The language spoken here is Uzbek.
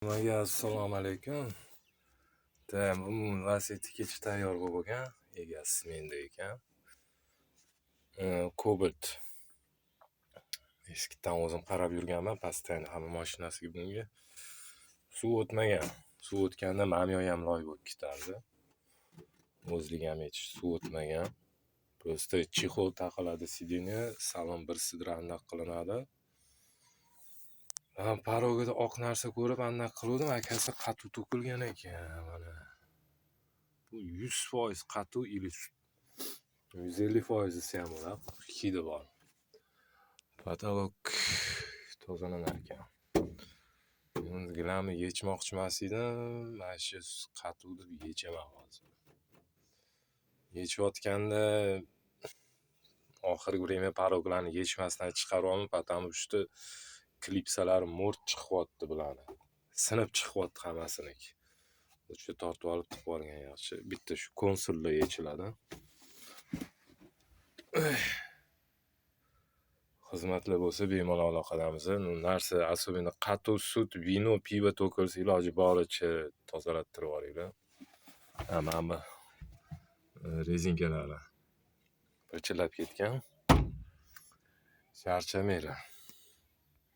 Hammaga assalomu alaykum. Ta, bu Lacetti kecha tayyor bo'lib bo'lgan, egasi menda ekan. Cobalt. Eskidan o'zim qarab yurganman, постоянно hamma mashinasiga bunga. Suv o'tmagan. Suv o'tganda mana ham loy bo'lib ketardi. O'zligi ham aytish, suv o'tmagan. Просто чехол taqiladi сиденье, salon bir sidra anaqa qilinadi. Порог ida oq narsa ko'rib anaqa qiluvdim, akasi, qatiq to'kilgan ekan mana. Bu 100% qatiq или sut. 150% desa ham bo'ladi. Hidi bor. Потолок tozalanar ekan. Gilamni yechmoqchi emas edim, mana shu qatiq deb yechaman hozir. Yechayotganda oxirgi время порог larni yechmasdan chiqaryapman, потому что klipsalari mo'rt chiqyapti bularni. Sinib chiqyapti hammasiniki. Лучше tortib olib tiqib olgan yaxshi. Bitta shu konsolda yechiladi. Xizmatlar bo'lsa, bemalol aloqadamiz. Narsa, особенно qatiq, sut, vino, pivo to'kilsa, iloji boricha tozalattirib yuboringlar. Mana bu rezinkalari pirchillab ketgan. Charchamanglar.